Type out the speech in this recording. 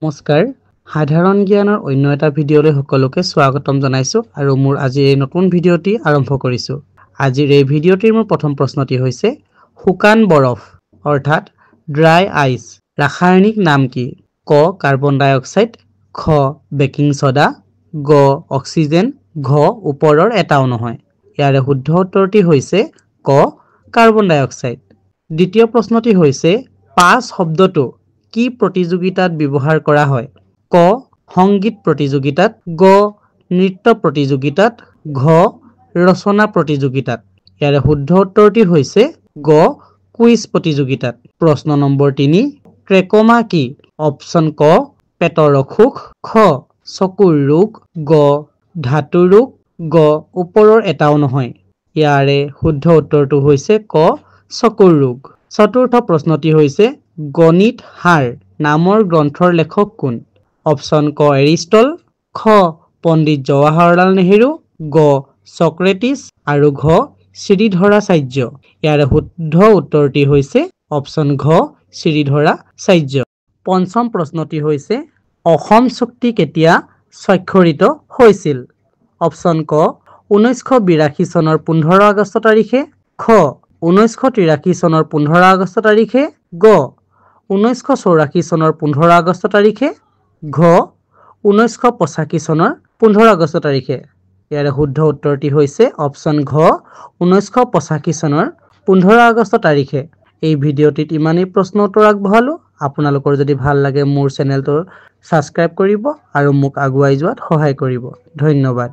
নমস্কাৰ, সাধাৰণ জ্ঞানৰ অন্য এটা ভিডিঅ'লৈ সকলোকে স্বাগতম জনাইছোঁ আৰু মোৰ আজিৰ এই নতুন ভিডিঅ'টি আৰম্ভ কৰিছোঁ। আজিৰ এই ভিডিঅ'টিৰ মোৰ প্ৰথম প্ৰশ্নটি হৈছে, শুকান বৰফ অৰ্থাৎ ড্ৰাই আইচ ৰাসায়নিক নাম কি? ক কাৰ্বন ডাই অক্সাইড, খ বেকিং ছ'ডা, গ অক্সিজেন, ঘ ওপৰৰ এটাও নহয়। ইয়াৰে শুদ্ধ উত্তৰটি হৈছে ক কাৰ্বন ডাই অক্সাইড। দ্বিতীয় প্ৰশ্নটি হৈছে, পাছ শব্দটো কি প্ৰতিযোগিতাত ব্যৱহাৰ কৰা হয়? ক সংগীত প্ৰতিযোগিতাত, গ নৃত্য প্ৰতিযোগিতাত, ঘ ৰচনা প্ৰতিযোগিতাত। ইয়াৰে শুদ্ধ উত্তৰটি হৈছে গ কুইজ প্ৰতিযোগিতাত। প্ৰশ্ন নম্বৰ 3, ট্ৰেকমা কি? অপশ্যন ক পেটৰ অসুখ, খ চকুৰ ৰোগ, গ ধাতু ৰোগ, গ ওপৰৰ এটাও নহয়। ইয়াৰে শুদ্ধ উত্তৰটো হৈছে ক চকুৰ ৰোগ। চতুৰ্থ প্ৰশ্নটি হৈছে, গণিত সাৰ নামৰ গ্ৰন্থৰ লেখক কোন? অপশ্যন ক এৰিষ্টল, খ পণ্ডিত জৱাহৰলাল নেহেৰু, গ চক্ৰেটিছ আৰু ঘ শ্ৰীধৰাচাৰ্য। ইয়াৰে শুদ্ধ উত্তৰটি হৈছে অপশ্যন ঘ শ্ৰীধৰাচাৰ্য। পঞ্চম প্ৰশ্নটি হৈছে, অসম চুক্তি কেতিয়া স্বাক্ষৰিত হৈছিল? অপশ্যন ক 1982 চনৰ 15 আগষ্ট তাৰিখে, খ 1983 চনৰ 15 আগষ্ট তাৰিখে, গ 1984 চনৰ 15 আগষ্ট তাৰিখে, ঘ 1985 চনৰ 15 আগষ্ট তাৰিখে। ইয়াৰে শুদ্ধ উত্তৰটি হৈছে অপশ্যন ঘ 1985 চনৰ 15 আগষ্ট তাৰিখে। এই ভিডিঅ'টিত ইমানেই প্ৰশ্ন উত্তৰ আগবঢ়ালোঁ। আপোনালোকৰ যদি ভাল লাগে মোৰ চেনেলটো ছাবস্ক্ৰাইব কৰিব আৰু মোক আগুৱাই যোৱাত সহায় কৰিব। ধন্যবাদ।